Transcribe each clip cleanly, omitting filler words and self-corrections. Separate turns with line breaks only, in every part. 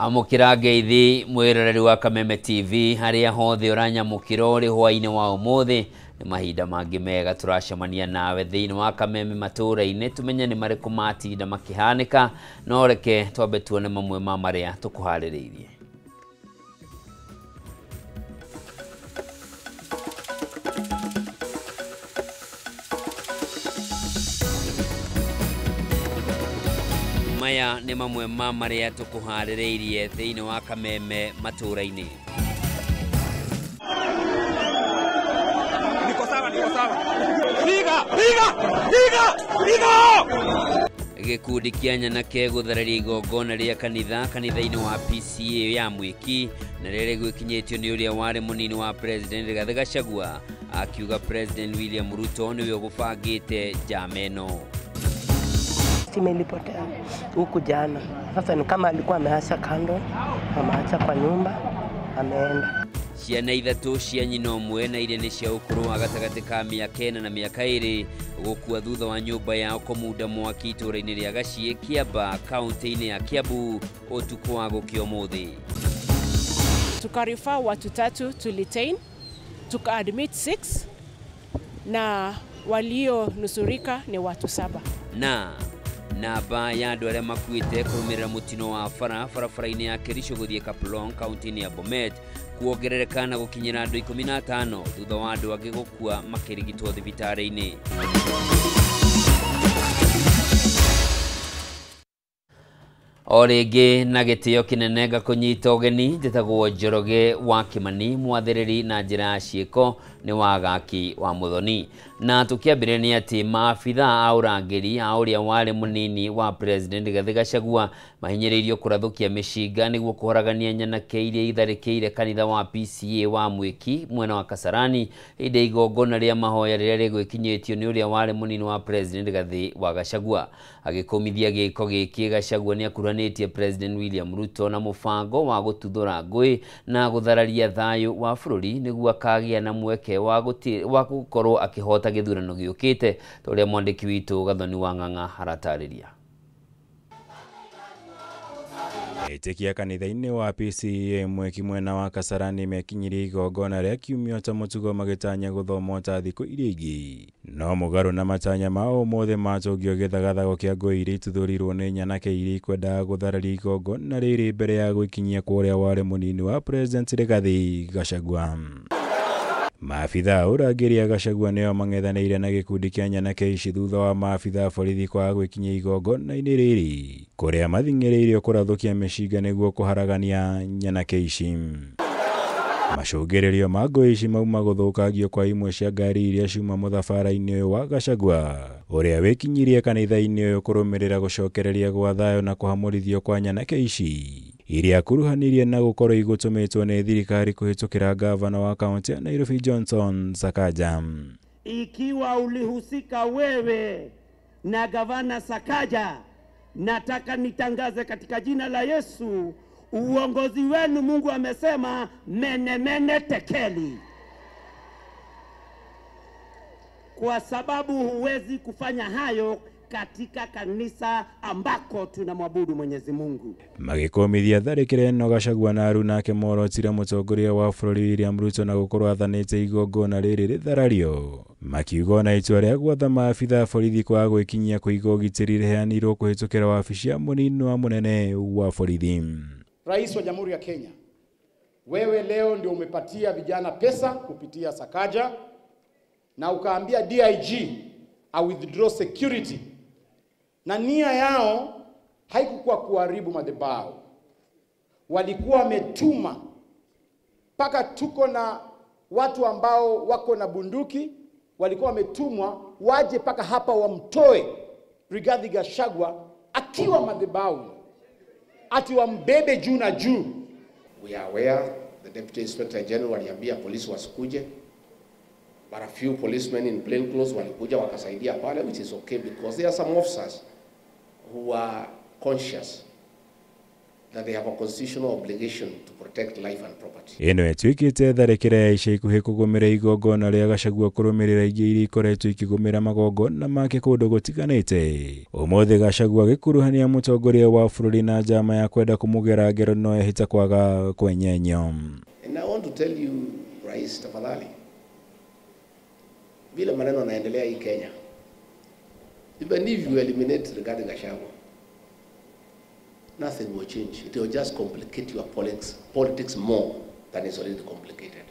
Amũkĩra ngeithi mwĩroreri wa Kameme TV harĩa hothe ũranyamũkĩra ũrĩ hwaĩ-inĩ wa ũmũthĩ. Nĩ mahinda mangĩ mega tũracemania nawe thĩinĩ wa Kameme matũũra-inĩ, tumenye nĩ marĩkũ matinda makĩhanĩka, no reke twambe tuone mamwe ma marĩa tũkũharĩrĩirie. Maya nĩ mamwe ma marĩa tũkũharĩrĩirie thĩinĩ wa Kameme matũũra-inĩ.
Niko sawa, niko sawa. Piga, piga, piga, piga!
Gĩkundi kĩa nyanake gũthararia igongona rĩa kanitha kanitha-inĩ wa PCA ya Mwiki na rĩrĩa gwĩkinyĩtio nĩ ũrĩa warĩ mũnini wa President Rigathĩ Gachagua akiuga President William Ruto nĩwe ũgũbangĩte njama ĩno.
Stima ilipotea huku jana. Sasa ni kama alikuwa ameacha kando, ameacha kwa nyumba, ameenda.
Ciana ithatũ cia nyina ũmwe na iria nĩ cia ũkũrũ wa gatagatĩ ka mĩaka 4 na mĩaka 2 gũkua thutha wa nyũmba yao kũmunda mwaki itũũra-inĩ rĩa Gaciĩ Kĩamba kaunti-inĩ ya Kiambu ũtukũ wa gũkĩa ũmũthĩ.
Tukarefer watu 3 tulitain, tukaadmit 6 na walionusurika ni watu 7.
Na namba ya andũ arĩa makuĩte kũrũmĩrĩra mũtino wa bara barabara-inĩ ya Kericho gũthiĩ Kaplong kaunti-inĩ ya Bomet kuongerereka na gũkinyĩra andũ 15 thutha wa andũ angĩ gũkua makĩrigitwo thibitarĩ-inĩ. O rĩngĩ na gĩtĩo kĩnene ngakũnyita ũgeni, njĩtagwo Njoroge wa Kĩmani, mwathĩrĩri na njĩra ya ciĩko nĩ Wagaki wa Mũthoni. Na tũkĩambĩrĩria nĩ atĩ maabitha a ũrangĩri a ũrĩa warĩ mũnini wa President Rigathĩ Gachagua mahinyĩrĩirio kũrathũkia mĩcinga nĩguo kũhoragania nyanake iria itharĩkĩire kanitha wa PCA wa Mwiki mwena wa Kasarani hĩndĩ ya igongona rĩa mahoya rĩrĩa rĩgwĩkinyĩtio nĩ ũrĩa warĩ mũnini wa President Rigathĩ wa Gachagua. Agĩkũmithia gĩko gĩkĩ, Gachagua nĩ akuruhanĩtie President William Ruto na mũbango wa gũtuthũra ngũĩ na gũthararia thayũ wa bũrũri nĩguo akagĩa na mweke wa gũkorwo akĩhota gĩthurano gĩũkĩte, ta ũrĩa mwandĩki witũ Gathoni wa Ng'ang'a aratarĩria.
Etĩkia kanitha-inĩ wa PCA Mweki mwena wa Kasarani mekinyirie igongona rĩa kiumia ta mũtugo magĩtanya gũthomwo ta thikũ iria ingĩ. No mũgarũ na matanya ma ũmũthĩ matũngio gĩthagathago kĩa ngũĩ iria ituthũrirwo nĩ nyanake iria ikwendaga gũthararia igongona rĩrĩ mbere ya gwĩkinyia kwa ũrĩa warĩ mũnini wa President Rigathĩ Gachagua. Maabitha a ũrangĩri a Gachagua nĩo mang'ethanĩire na gĩkundi kĩa nyanake ici thutha wa maabitha a borithi kwaga gwĩkinyia igongona-inĩ rĩrĩ kũrĩa mathing'ĩrĩirio kũrathũkia mĩcinga nĩguo kũharagania nyanake ici. Macũngĩrĩrio ma ngũĩ ici mauma gũthũkangio kwa imwe cia ngari iria ciuma mũthabara-inĩ ũyũ wa Gachagua ũrĩa wĩkinyirie kanitha-inĩ ũyũ kũrũmĩrĩra gũcokereria gwa thayũ na kũhamũrithio kwa nyanake ici iria akuruhanirie na gũkorwo igũtũmĩtwo nĩ thirikari kũhĩtũkĩra gavana wa kaunti ya Nairobi Johnson Sakaja.
Ikiwa ulihusika wewe na gavana Sakaja, nataka nitangaze katika jina la Yesu, uongozi wenu Mungu amesema mene mene tekeli. Kwa sababu huwezi kufanya hayo katika kanisa ambako tunamwabudu Mwenyezi Mungu.
Magĩkũmithia tharĩkĩra ĩno Gachagua na aruna ake morotire mũtongoria wa bũrũri William Ruto na gũkorwo athanĩte igongona rĩrĩ rĩtharario, makiuga ona itua rĩa gwatha maabitha a borithi kwaga gwĩkinyia kũiga ũgitĩri rĩheanirwo kũhĩtũkĩra wabici ya mũnini wa mũnene wa borithi.
Rais wa Jamhuri ya Kenya, wewe leo ndio umepatia vijana pesa kupitia Sakaja na ukaambia DIG a withdraw security, na nia yao haikukuwa kuharibu madhabahu. Walikuwa wametuma mpaka tuko na watu ambao wako na bunduki, walikuwa wametumwa waje mpaka hapa wamtoe Rigathi Gachagua akiwa madhabahu, ati wambebe juu na juu.
We are aware the Deputy Inspector General aliambia polisi wasikuje, but a few policemen in plain clothes walikuja wakasaidia pale, which is okay because there are some officers who are conscious That they have a constitutional obligation to protect life and property.
Ĩno ĩtuĩkĩte tharĩkĩra ya ica ikuhĩ kũgũmĩra igongona rĩa Gachagua kũrũmĩrĩra ingĩ iria ikoretwo ikĩgũmĩra magongona make kũndũ gũtiganĩte. Ũmũthĩ Gachagua agĩkuruhania mũtongoria wa bũrũri na njama ya kwenda kũmũgera ngero no ehĩta kwaga kwenyenyio.
And I want to tell you, Rais, tafadhali, vile maneno yanaendelea hii Kenya, even if you eliminate Rigathi Gachagua, nothing will change. It will just complicate your politics more than it's already complicated.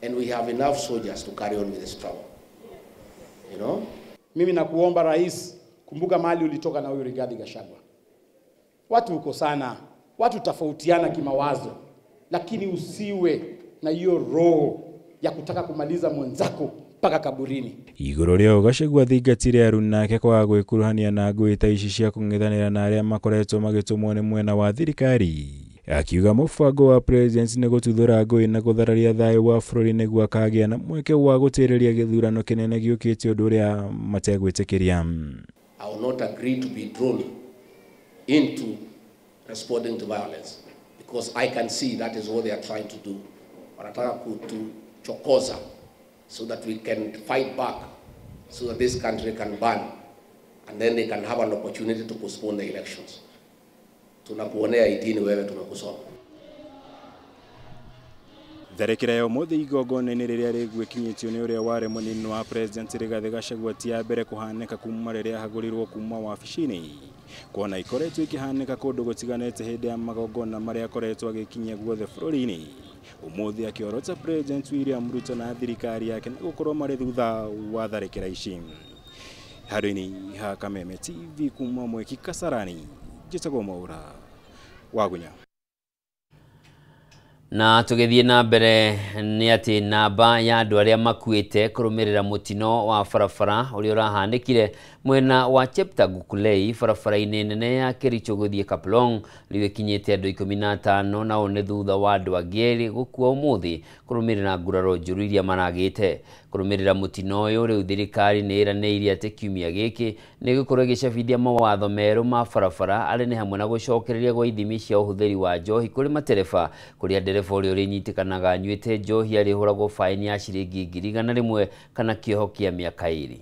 And we have enough soldiers to carry on with the struggle. You know?
Mimi nakuomba Rais, kumbuka mahali ulitoka na huyu Rigathi Gachagua. Watu uko sana, watu tofautiana kimawazo, lakini usiwe na hiyo roho ya kutaka kumaliza mwenzako mpaka kaburini.
Igũrũ rĩa Gachagua thingatire aruna ake kwaga gwĩkuruhania na ngũĩ ta ici cia kũng'ethanĩra na arĩa makoretwo magĩtũmwo nĩ mwena wa thirikari, akiuga mũbango wa president nĩ gũtuthũra ngũĩ na gũthararia thayũ wa bũrũri nĩguo akagĩa na mweke wa gũtĩrĩria gĩthurano kĩnene gĩũkĩte ũndũ ũrĩa mategwĩtĩkĩria.
I will not agree to be drawn into responding to violence because I can see that is what they are trying to do. Wanataka kutuchokoza so that we can fight back, so that this country can burn, and then they can have an opportunity to postpone the elections. Tunakuonea idini wewe, tumekusoma.
Tharĩkĩra ya ũmũthĩ igongona-inĩ rĩrĩa rĩgwĩkinyĩtio nĩ ũrĩa warĩ mũnini wa president Rigathi Gachagua ti ya mbere kũhanĩka kuma rĩrĩa ahagũrirwo kuma wabici-inĩ, kuona ikoretwo ikĩhanĩka kũndũ gũtiganĩte hĩndĩ ya magongona marĩa akoretwo agĩkinyia guothe bũrũri-inĩ. Ũmũthĩ akĩorota President William Ruto na thirikari yake na gũkorwo marĩ thutha wa tharĩkĩra ici. Handũ-inĩ ha Kameme TV kuma Mweki Kasarani, njĩtagwo Mwaura Wagunya.
Na tũgĩthiĩ na mbere nĩ atĩ namba ya andũ arĩa makuĩte kũrũmĩrĩra mũtino wa barabara ũrĩa ũrahanĩkire mwena wa Cheptagukulei barabara-inĩ nene ya Kericho gũthiĩ Kaplong rĩu ĩkinyĩte andũ 15, na ũũ nĩ thutha wa andũ angĩ erĩ gũkua ũmũthĩ kũrũmĩrĩra nguraro njũru iria maragĩte. Kũrũmĩrĩra mũtino ũyũ rĩu thirikari nĩ ĩranĩirie atĩ kiumia gĩkĩ nĩ gĩgũkorwo ĩgĩcabithia mawatho merũ ma barabara arĩa nĩ hamwe na gũcokereria gwa ithimi cia ũhũthĩri wa njohi kũrĩ matereba, kũrĩa ndereba ũrĩa ũrĩnyitĩkanaga anyuĩte njohi arĩhũragwo faini ya ciringi 100,000 kana kĩoho kĩa mĩaka 2.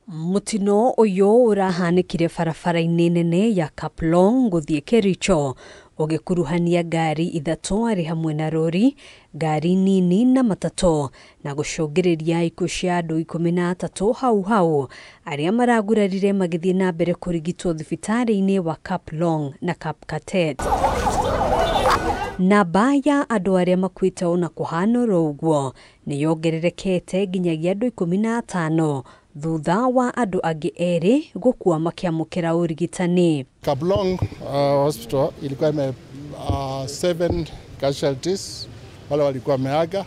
Mũtino ũyũ ũrahanĩkire barabara-inĩ nene ya Kaplong gũthiĩ Kericho ũgĩkuruhania ngari 3 arĩ hamwe na rori, ngari nini na matatũ, na gũcũngĩrĩria ikuũ cia andũ 13 hau hau arĩa maragurarire magĩthiĩ na mbere kũrigitwo thibitarĩ-inĩ wa Kaplong na Kapkatet. Namba ya andũ arĩa makuĩte ona kũhana oro ũguo nĩ yongererekete nginyagia andũ 15 thutha wa andũ angĩ erĩ gũkua makĩamũkĩra ũrigitani.
Kaplong Hospital ilikuwa ime 7 casualties wale walikuwa wameaga,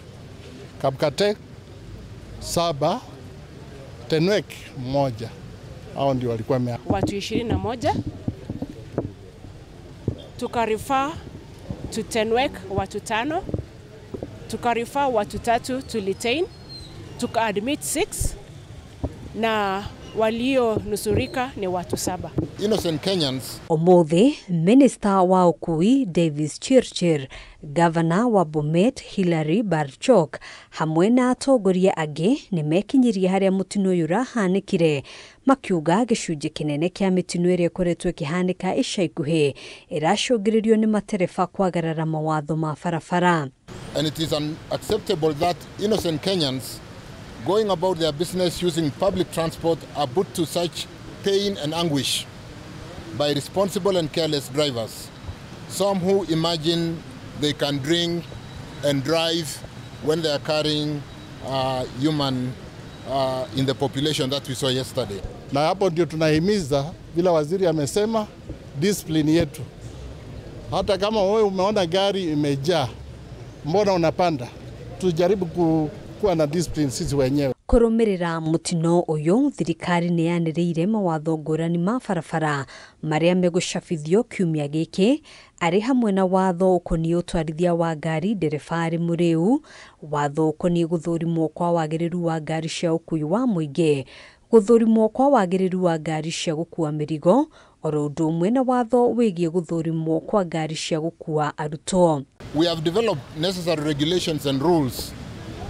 Kapkatet 7, Tenwek 1, hao ndio walikuwa wameaga.
Watu 21 tukarefer to Tenwek watu 5, tukarefer watu 3 to Litein, tukaadmit 6 na walionusurika ni watu 7.
Innocent Kenyans.
Ũmũthĩ Minister wa ũkui Davis Chirchir, Governor wa Bomet Hilary Barchok hamwe na atongoria angĩ nĩ mekinyirie harĩa mũtino ũyũ ũrahanĩkire, makiuga gĩcunjĩ kĩnene kĩa mĩtino ĩrĩa ĩkoretwo ĩkĩhanĩka ica ikuhĩ ĩracũngĩrĩrio nĩ matereba kwagarara mawatho ma barabara.
And it is unacceptable that innocent Kenyans going about their business using public transport are put to such pain and anguish by responsible and careless drivers, some who imagine they can drink and drive when they are carrying human in the population that we saw yesterday. Na hapo ndio tunahimiza, vile waziri amesema, discipline yetu. Hata kama wewe umeona gari imejaa, mbona unapanda? Tujaribu kuwa na discipline sisi wenyewe.
Kũrũmĩrĩra mũtino ũyũ, thirikari nĩ yanĩrĩire mawatho ngũrani ma barabara marĩa megũcabithio kiumia gĩkĩ, arĩ hamwe na watho ũkoniĩ ũtwarithia wa ngari ndereba arĩ mũrĩu, watho ũkoniĩ gũthũrimwo kwa wagĩrĩru wa ngari cia ũkuui wa mũingĩ, Gũthũrimwo kwa wagĩrĩru wa ngari cia gũkua mĩrigo oro ũndũ ũmwe na watho wĩgiĩ gũthũrimwo kwa ngari cia gũkua arutwo.
We have developed necessary regulations and rules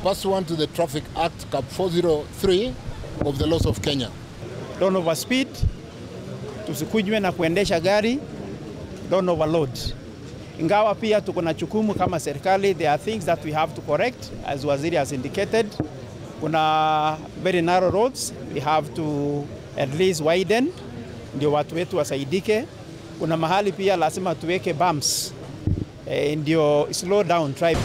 pursuant to the Traffic Act Cap 403 of the laws of Kenya.
Don't overspeed, tusikunywe na kuendesha gari, don't overload. Ingawa pia tuko na jukumu kama serikali, there are things that we have to correct as waziri has indicated. Kuna very narrow roads, we have to at least widen ndio watu wetu wasaidike. Kuna mahali pia lazima tuweke bumps ndio slow down traffic.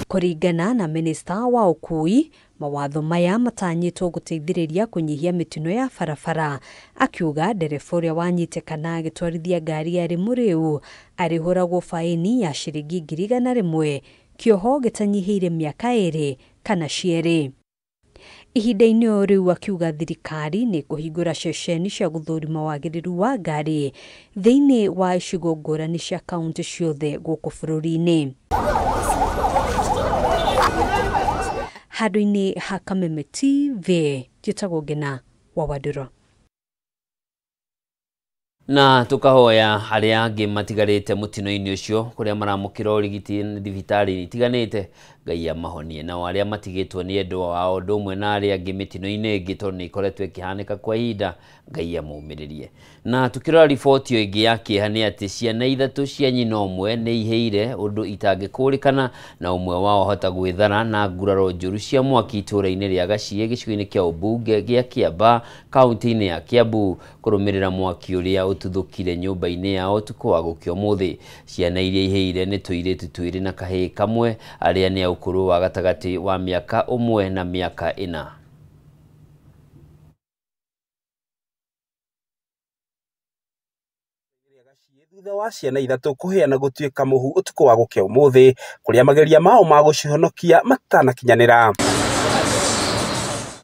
Kũringana na minista wa ũkui, mawatho maya matanyĩtwo gũteithĩrĩria kũnyihia mĩtino ya barabara. Akiuga ndereba ũrĩa wanyitĩkana agĩtwarithia ngari arĩ mũrĩu arĩhũragwo baĩni ya ciringi 100,000, kĩoho gĩtanyihĩire mĩaka 2 kana cierĩ. Ihinda-inĩ o rĩu akiuga thirikari nĩ kũhingũra ceceni cia gũthũrima wagĩrĩru wa ngari thĩinĩ wa icigo ngũrani cia kaunti ciothe gũkũ bũrũri-inĩ. Handũ-inĩ ha Kameme TV, njĩtagwo Ngina wa Wandũrũ.
Na tukahoya arĩa angĩ matigarĩte mũtino-inĩ ũcio kũrĩa maramũkĩra ũrigiti thibitarĩ itiganĩte Ngai amahonie, nao arĩa matigĩtwo nĩ endwa ao ũndũ ũmwe na arĩa angĩ mĩtino-inĩ ĩngĩ tondũ nĩ ĩkoretwo ĩkĩhanĩka kwa ihinda Ngai amũmĩrĩrie. Na tukĩrora riboti ĩyo ĩngĩ ya kĩeha nĩ atĩ ciana ithatũ cia nyina ũmwe nĩ ihĩire ũndũ itangĩkũrĩkana na ũmwe wao ahota gwĩthara na nguraro njũru cia mwaki itũũra-inĩ rĩa Gaciĩ gĩcigo-inĩ kĩa ũmbunge gĩa Kĩambaa kaunti-inĩ ya Kiambu kũrũmĩrĩra mwaki ũrĩa ũtuthũkire nyũmba-inĩ yao ũtukũ wa gũkĩa ũmũthĩ. Ciana iria ihĩire nĩ tũirĩtu twĩrĩ na kahĩĩ kamwe arĩa nĩ a ũkũrũ wa gatagatĩ wa mĩaka 1 na mĩaka 4.
Thutha wa ciana ithatũ kũhĩa na gũtuĩka mũhu ũtukũ wa gũkĩa ũmũthĩ kũrĩa mageria mao ma gũcihonokia matanakinyanĩra.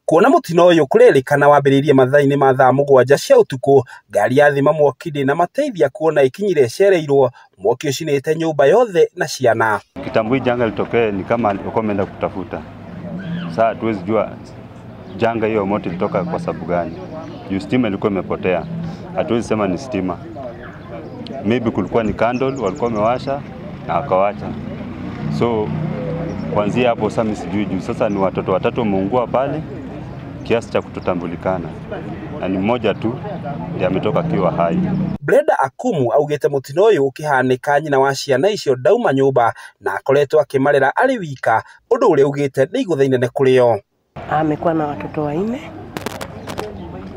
Kuona mũtino ũyũ kũrerĩkana wambĩrĩirie mathaa-inĩ ma thaa 7 cia ũtukũ, ngari ya thima mwaki ndĩnamateithia kuona ikinyire ĩcereirwo, mwaki ũcinĩte nyũmba yothe na ciana.
Kitambo hii janga litokee ni kama walikuwa wameenda kutafuta. Sasa hatuwezi jua janga hiyo moto ilitoka kwa sababu gani. Juu stima ilikuwa imepotea. Hatuwezi sema ni stima. Maybe kulikuwa ni candle walikuwa wamewasha na wakawacha. So kuanzia hapo sasa mimi sijui juu sasa ni watoto watatu wameungua pale kiasi cha kutotambulikana. Na ni mmoja tu ndiye ametoka akiwa hai.
Brenda Akumu augite mutino uyu ukihanika nyina wa ciana icio ndauma nyumba na akoretwo akimarera ari wika undu uria ugite ni igutha inene kuri o.
Amekuwa na watoto 4,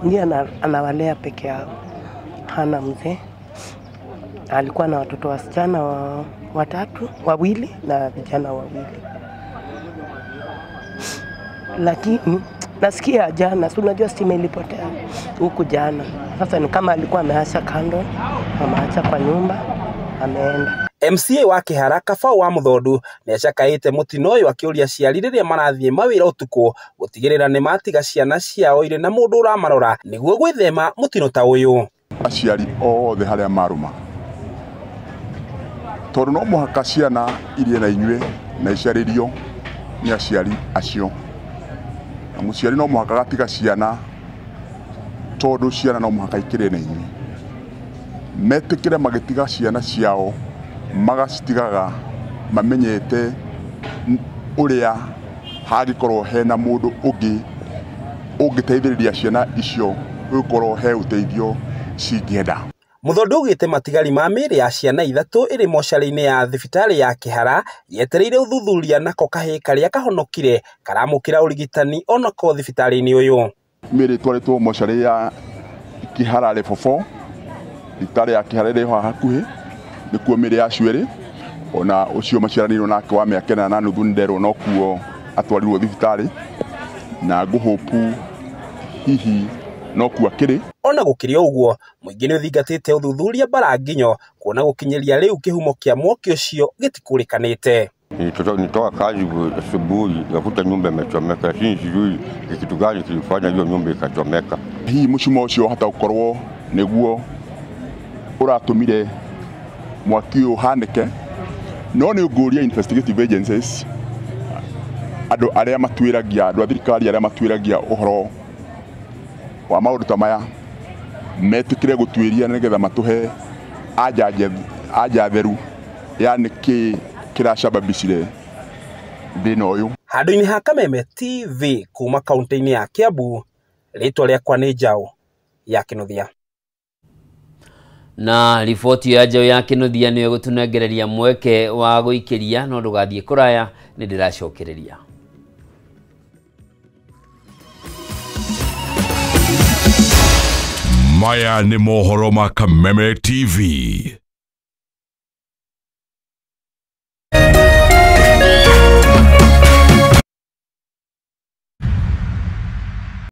ndiye anawalea peke yao, hana mzee. Alikuwa na watoto wasichana watatu, wawili na vijana wawili. Lakini nasikia jana, si unajua stima ilipotea huku jana. Sasa ni kama alikuwa ameacha kando, ameacha kwa nyumba, ameenda.
MCA wa Kĩhara Kabau wa Mũthondu nĩacakaĩte mũtino ũyũ akĩũria aciari rĩrĩa marathiĩ mawĩra ũtukũ gũtigĩrĩra nĩmatiga ciana ciao irĩ na mũndũ ũramarora nĩguo gwĩthema mũtino ta ũyũ.
Aciari othe harĩa marũma, tondũ no mũhaka ciana irie na inyuĩ na icarĩrio nĩ aciari acio, na mũciari no mũhaka gatiga ciana tondũ ciana no mũhaka ikĩrĩe na inyuĩ. Metĩkĩre magĩtiga ciana ciao magacitigaga mamenyete ũrĩa hangĩkorwo hena mũndũ ũngĩ ũngĩteithĩrĩria ciana icio gũkorwo he ũteithio cingĩenda.
Mũthondu augĩte matigari ma mĩĩrĩ ya ciana ithatũ ĩrĩ mocarĩ-inĩ ya thibitarĩ ya Kĩhara yetereire ũthuthuria nako kahĩĩ karĩa kahonokire karamũkĩra ũrigitani onako thibitarĩ-inĩ ũyũ.
Mĩĩrĩ ĩtwarĩtwo mocarĩ ya Kĩhara level 4, thibitarĩ ya Kĩhara ĩrĩ haha hakuhĩ nĩkuo mĩĩrĩ ya acio ĩrĩ, ona ũcio maciaranĩirwo nake wa mĩaka 4.5 nĩnderwo nokuo atwarirwo thibitarĩ na ngũhũpu hihi nokuo akĩrĩ.
Ona gũkĩrĩ ũguo mũingĩ nĩ ũthingatĩte ũthuthuria Mbaranginyo kuona gũkinyĩria rĩu kĩhumo kĩa mwaki ũcio gĩtikũrĩkanĩte.
Nilitoka kazi asubuhi nikakuta nyumba imechomeka, lakini sijui ni kitu gani kilifanya hiyo nyumba ikachomeka.
Hihi mũcumaa ũcio wahota gũkorwo nĩguo ũratũmire mwaki ũyũ ũhanĩke, no nĩ ngũria investigative agencies, andũ arĩa matuĩragia, andũ a thirikari arĩa matuĩragia ũhoro wa maũndũ ta maya metĩkĩre gũtuĩria nĩgetha matũhe anja theru ya nĩkĩ kĩracababicire thĩna ũyũ.
Handũ-inĩ ha Kameme TV kuma kaunti-inĩ ya Kiambu, rĩtwa rĩakwa nĩ Njaũ ya Kĩnuthia.
Na riboti ya Njaũ ya Kĩnuthia nĩyo ĩgũtũnengereria mweke wa gũikĩria, no ndũgathiĩ kũraya, nĩ ndĩracokereria.
Maya nĩ mohoro ma Kameme TV.